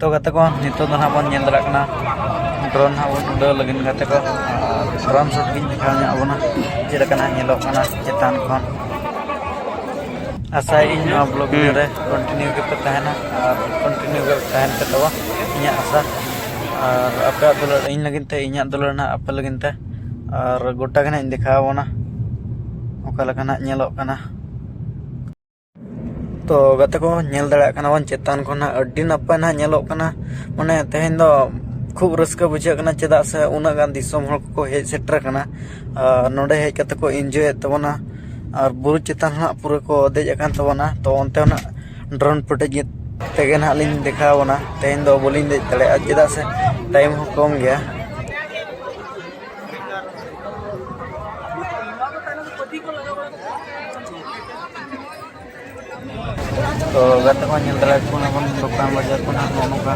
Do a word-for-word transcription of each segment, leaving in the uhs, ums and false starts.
ᱛᱚ ᱜᱟᱛᱮ ᱠᱚ, ᱱᱤᱛᱚᱜ ᱫᱚ ᱱᱟᱦᱟᱜ ᱵᱚᱱ ᱧᱮᱞ ᱫᱟᱲᱮᱭᱟᱜ ᱠᱟᱱᱟ, drone ᱦᱟᱸᱜ ᱵᱚᱱ ᱩᱰᱟᱹᱣ ᱞᱟᱹᱜᱤᱫ ᱜᱟᱛᱮ ᱠᱚ᱾ ᱟᱨ drone shot ᱜᱤᱧ ᱫᱮᱠᱷᱟᱣ ᱧᱚᱜ ᱟᱵᱚᱱᱟ, ᱪᱮᱫ ᱞᱮᱠᱟ ᱱᱟᱦᱟᱜ ᱧᱮᱞᱚᱜ ᱠᱟᱱᱟ ᱪᱮᱛᱟᱱ ᱠᱷᱚᱱ᱾ ᱟᱥᱟᱭᱟᱹᱧ ᱱᱚᱣᱟ vlog video ᱨᱮ continue ᱜᱮᱯᱮ ᱛᱟᱦᱮᱱᱟ ᱟᱨ continue ᱜᱮ ᱛᱟᱦᱮᱱ ᱯᱮ ᱛᱟᱵᱚ, ᱤᱧᱟᱹᱜ ᱟᱥᱟ᱾ ᱟᱨ ᱟᱯᱮᱭᱟᱜ ᱫᱩᱞᱟᱹᱲ ᱤᱧ ᱞᱟᱹᱜᱤᱫ ᱛᱮ, ᱤᱧᱟᱹᱜ ᱫᱩᱞᱟᱹᱲ ᱱᱟᱦᱟᱜ ᱟᱯᱮ ᱞᱟᱹᱜᱤᱫ ᱛᱮ᱾ ᱟᱨ ᱜᱚᱴᱟ ᱜᱮ ᱱᱟᱦᱟᱜ ᱤᱧ ᱫᱮᱠᱷᱟᱣ ᱟᱵᱚᱱᱟ ᱚᱠᱟ ᱞᱮᱠᱟ ᱱᱟᱦᱟᱜ ᱧᱮᱞᱚᱜ ᱠᱟᱱᱟ᱾ ᱛᱚ ᱜᱟᱛᱮ ᱠᱚ, ᱧᱮᱞ ᱫᱟᱲᱮᱭᱟᱜ ᱠᱟᱱᱟ ᱵᱚᱱ ᱪᱮᱛᱟᱱ ᱠᱷᱚᱱ ᱦᱟᱸᱜ ᱟᱹᱰᱤ ᱱᱟᱯᱟᱭ ᱱᱟᱦᱟᱜ ᱧᱮᱞᱚᱜ ᱠᱟᱱᱟ᱾ ᱢᱟᱱᱮ ᱛᱮᱦᱮᱧ ᱫᱚ ᱠᱷᱩᱵ ᱨᱟᱹᱥᱠᱟᱹ ᱵᱩᱡᱷᱟᱹᱜ ᱠᱟᱱᱟ, ᱪᱮᱫᱟᱜ ᱥᱮ ᱩᱱᱟᱹᱜ ᱜᱟᱱ ᱫᱤᱥᱚᱢ ᱦᱚᱲ ᱠᱚᱠᱚ ᱦᱮᱡ ᱥᱮᱴᱮᱨ ᱟᱠᱟᱱᱟ᱾ ᱟᱨ ᱱᱚᱰᱮ ᱦᱮᱡ ᱠᱟᱛᱮ ᱠᱚ enjoy ᱮᱫ ᱛᱟᱵᱚᱱᱟ᱾ ᱟᱨ ᱵᱩᱨᱩ ᱪᱮᱛᱟᱱ ᱦᱟᱸᱜ ᱯᱩᱨᱟᱹ ᱠᱚ ᱫᱮᱡ ᱟᱠᱟᱱ ᱛᱟᱵᱚᱱᱟ᱾ ᱛᱚ ᱚᱱᱛᱮ ᱦᱚᱸ ᱱᱟᱜ drone footage ᱛᱮᱜᱮ ᱱᱟᱦᱟᱜ ᱞᱤᱧ ᱫᱮᱠᱷᱟᱣ ᱟᱵᱚᱱᱟ᱾ ᱛᱮᱦᱮᱧ ᱫᱚ ᱵᱟᱹᱞᱤᱧ ᱫᱮᱡ ᱫᱟᱲᱮᱭᱟᱜᱼᱟ, ᱪᱮᱫᱟᱜ ᱥᱮ time ᱦᱚᱸ ᱠᱚᱢ ᱜᱮᱭᱟ᱾ ᱛᱚ ᱜᱟᱛᱮ ᱠᱚ, ᱧᱮᱞ ᱫᱟᱲᱮᱭᱟᱜ ᱠᱟᱱᱟ ᱵᱚᱱ ᱫᱚᱠᱟᱱ ᱵᱟᱡᱟᱨ ᱠᱚ ᱱᱟᱦᱟᱜ ᱱᱚᱜᱼᱚ ᱱᱚᱝᱠᱟ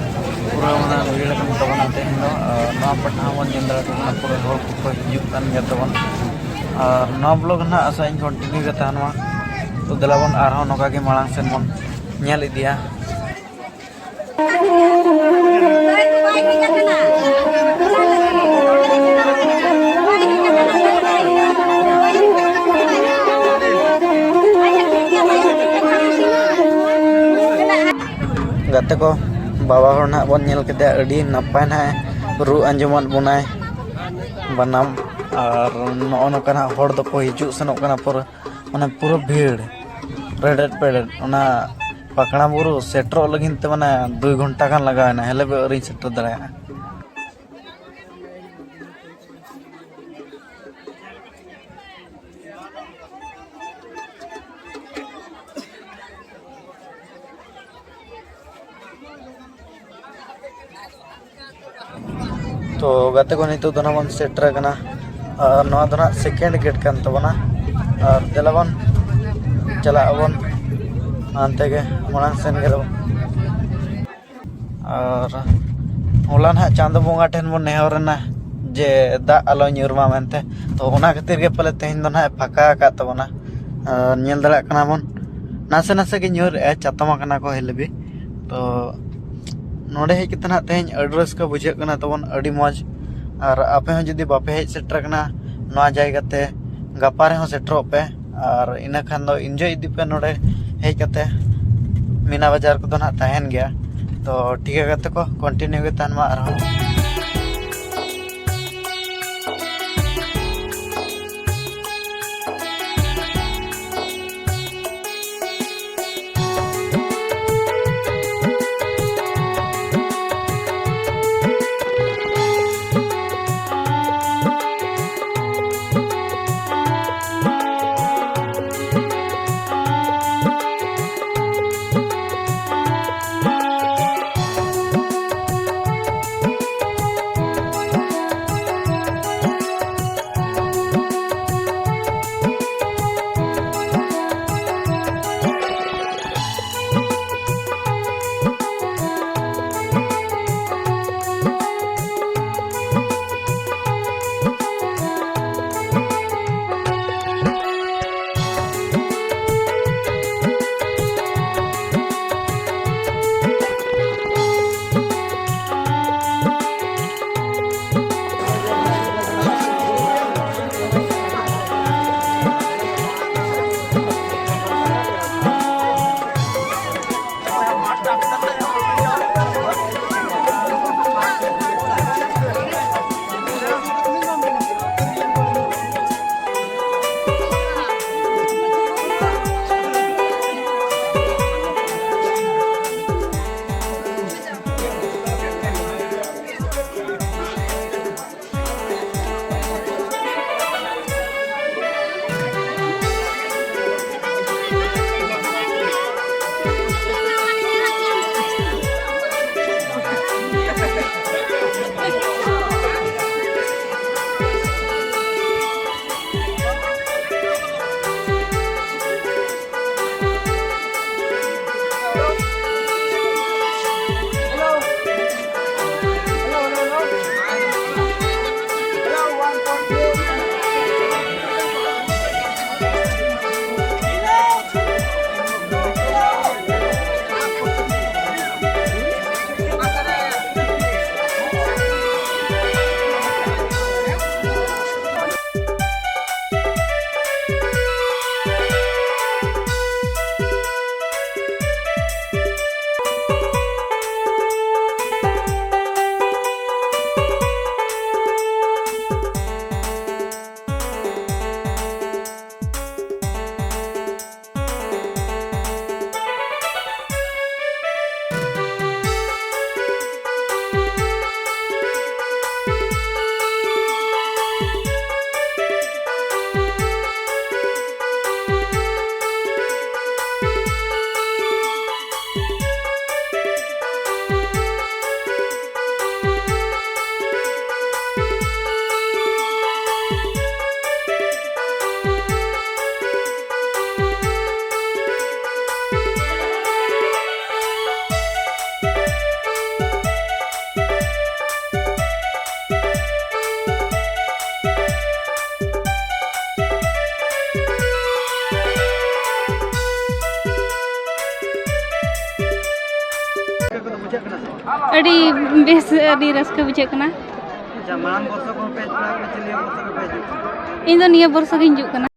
ᱯᱩᱨᱟᱹ ᱢᱟᱱᱮ ᱵᱷᱤᱲ ᱟᱠᱟᱱ ᱛᱟᱵᱚᱱᱟ ᱛᱮᱦᱮᱧ ᱫᱚ᱾ ᱟᱨ ᱱᱚᱣᱟ ᱯᱟᱦᱴᱟ ᱦᱚᱸ ᱵᱚᱱ ᱧᱮᱞ ᱫᱟᱲᱮᱭᱟᱜ ᱠᱟᱱᱟ, ᱯᱩᱨᱟᱹ ᱦᱚᱲ ᱠᱚᱠᱚ ᱦᱤᱡᱩᱜ ᱠᱟᱱ ᱜᱮᱭᱟ ᱛᱟᱵᱚᱱ᱾ ᱟᱨ ᱱᱚᱣᱟ vlog ᱱᱟᱦᱟᱜ ᱟᱥᱟᱭᱟᱹᱧ continue ᱜᱮ ᱛᱟᱦᱮᱱ ᱢᱟ᱾ ᱛᱚ ᱫᱮᱞᱟ ᱵᱚᱱ ᱟᱨᱦᱚᱸ ᱱᱚᱝᱠᱟ ᱜᱮ ᱢᱟᱲᱟᱝ ᱥᱮᱱ ᱵᱚᱱ ᱧᱮᱞ ᱤᱫᱤᱭᱟ᱾ ᱜᱟᱛᱮ ᱠᱚ, ᱵᱟᱵᱟ ᱦᱚᱲ ᱱᱟᱦᱟᱜ ᱵᱚᱱ ᱧᱮᱞ ᱠᱮᱫᱮᱭᱟ, ᱟᱹᱰᱤ ᱱᱟᱯᱟᱭ ᱱᱟᱦᱟᱜ ᱨᱩ ᱟᱸᱡᱚᱢᱟᱫ ᱵᱚᱱᱟᱭ ᱵᱟᱱᱟᱢ᱾ ᱟᱨ ᱱᱚᱜᱼᱚ ᱱᱚᱝᱠᱟ ᱱᱟᱦᱟᱜ ᱦᱚᱲ ᱫᱚᱠᱚ ᱦᱤᱡᱩᱜ ᱥᱮᱱᱚᱜ ᱠᱟᱱᱟ, ᱯᱩᱨᱟᱹ ᱢᱟᱱᱮ ᱯᱩᱨᱟᱹ ᱵᱷᱤᱲ, ᱨᱮᱰᱮᱫ ᱯᱮᱰᱮᱫ᱾ ᱚᱱᱟ ᱯᱟᱠᱲᱟ ᱵᱩᱨᱩ ᱥᱮᱴᱮᱨᱚᱜ ᱞᱟᱹᱜᱤᱫ ᱛᱮ ᱢᱟᱱᱮ ᱫᱩᱭ ᱜᱷᱚᱱᱴᱟ ᱜᱟᱱ ᱞᱟᱜᱟᱣᱮᱱᱟ, ᱦᱮᱞᱮ ᱵᱮ ᱟᱹᱣᱨᱤᱧ ᱥᱮᱴᱮᱨ ᱫᱟᱲᱮᱭᱟᱜᱼᱟ᱾ ᱛᱚ ᱜᱟᱛᱮ ᱠᱚ, ᱱᱤᱛᱚᱜ ᱫᱚ ᱱᱟᱜ ᱵᱚᱱ ᱥᱮᱴᱮᱨ ᱟᱠᱟᱱᱟ᱾ ᱟᱨ ᱱᱚᱣᱟ ᱫᱚ ᱱᱟᱜ second gate ᱠᱟᱱ ᱛᱟᱵᱚᱱᱟ᱾ ᱟᱨ ᱫᱮᱞᱟ ᱵᱚᱱ ᱪᱟᱞᱟᱜ ᱟᱵᱚᱱ ᱦᱟᱱᱛᱮ ᱜᱮ, ᱢᱟᱲᱟᱝ ᱥᱮᱱ ᱜᱮ᱾ ᱟᱨ ᱦᱚᱞᱟ ᱱᱟᱦᱟᱜ ᱪᱟᱸᱫᱚ ᱵᱚᱸᱜᱟ ᱴᱷᱮᱱ ᱵᱚᱱ ᱱᱮᱦᱚᱨ ᱮᱱᱟ ᱡᱮ ᱫᱟᱜ ᱟᱞᱚ ᱧᱩᱨ ᱢᱟ ᱢᱮᱱᱛᱮ᱾ ᱛᱚ ᱚᱱᱟ ᱠᱷᱟᱹᱛᱤᱨ ᱜᱮ ᱯᱟᱞᱮ ᱛᱮᱦᱮᱧ ᱫᱚ ᱱᱟᱦᱟᱜ ᱮ ᱯᱷᱟᱸᱠᱟ ᱟᱠᱟᱫ ᱛᱟᱵᱚᱱᱟ᱾ ᱟᱨ ᱧᱮᱞ ᱫᱟᱲᱮᱭᱟᱜ ᱠᱟᱱᱟ ᱵᱚᱱ, ᱱᱟᱥᱮ ᱱᱟᱥᱮ ᱜᱮ ᱧᱩᱨ ᱮᱜᱼᱟᱭ, ᱪᱟᱛᱚᱢ ᱟᱠᱟᱱᱟ ᱠᱚ ᱦᱤᱞᱵᱤ᱾ ᱛᱚ ᱱᱚᱰᱮ ᱦᱮᱡ ᱠᱟᱛᱮ ᱱᱟᱦᱟᱜ ᱛᱮᱦᱮᱧ ᱟᱹᱰᱤ ᱨᱟᱹᱥᱠᱟᱹ ᱵᱩᱡᱷᱟᱹᱜ ᱠᱟᱱᱟ ᱛᱟᱵᱚᱱ, ᱟᱹᱰᱤ ᱢᱚᱡᱽ᱾ ᱟᱨ ᱟᱯᱮ ᱦᱚᱸ ᱡᱩᱫᱤ ᱵᱟᱯᱮ ᱦᱮᱡ ᱥᱮᱴᱮᱨ ᱟᱠᱟᱱᱟ ᱱᱚᱣᱟ ᱡᱟᱭᱜᱟ ᱛᱮ, ᱜᱟᱯᱟ ᱨᱮᱦᱚᱸ ᱥᱮᱴᱮᱨᱚᱜ ᱯᱮ᱾ ᱟᱨ ᱤᱱᱟᱹ ᱠᱷᱟᱱ ᱫᱚ ᱤᱱᱡᱚᱭ ᱤᱫᱤ ᱯᱮ ᱱᱚᱰᱮ ᱦᱮᱡ ᱠᱟᱛᱮ᱾ ᱢᱤᱱᱟ ᱵᱟᱡᱟᱨ ᱠᱚᱫᱚ ᱱᱟᱦᱟᱜ ᱛᱟᱦᱮᱱ ᱜᱮᱭᱟ᱾ ᱛᱚ ᱴᱷᱤᱠ ᱜᱮᱭᱟ ᱜᱟᱛᱮ ᱠᱚ, ᱠᱚᱱᱴᱤᱱᱤᱭᱩ ᱜᱮ ᱛᱟᱦᱮᱱ ᱢᱟ ᱟᱨᱦᱚᱸ᱾ ᱠᱚᱫᱚ ᱵᱩᱡᱷᱟᱹᱜ ᱠᱟᱱᱟ ᱥᱮ ᱵᱟᱝ? ᱟᱹᱰᱤ ᱵᱮᱥ, ᱟᱹᱰᱤ ᱨᱟᱹᱥᱠᱟᱹ ᱵᱩᱡᱷᱟᱹᱜ ᱠᱟᱱᱟ᱾ ᱟᱪᱪᱷᱟ, ᱢᱟᱲᱟᱝ ᱵᱚᱨᱥᱚ ᱠᱚᱦᱚᱸ ᱯᱮ ᱦᱮᱡ ᱵᱟᱲᱟ ᱟᱠᱟᱱᱟ, ᱪᱮᱫ ᱱᱤᱭᱟᱹ ᱵᱚᱨᱥᱚ ᱜᱮᱯᱮ ᱦᱤᱡᱩᱜ ᱠᱟᱱᱟ? ᱤᱧ ᱫᱚ ᱱᱤᱭᱟᱹ ᱵᱚᱨᱥᱚ ᱜᱤᱧ ᱦᱤᱡᱩᱜ ᱠᱟᱱᱟ᱾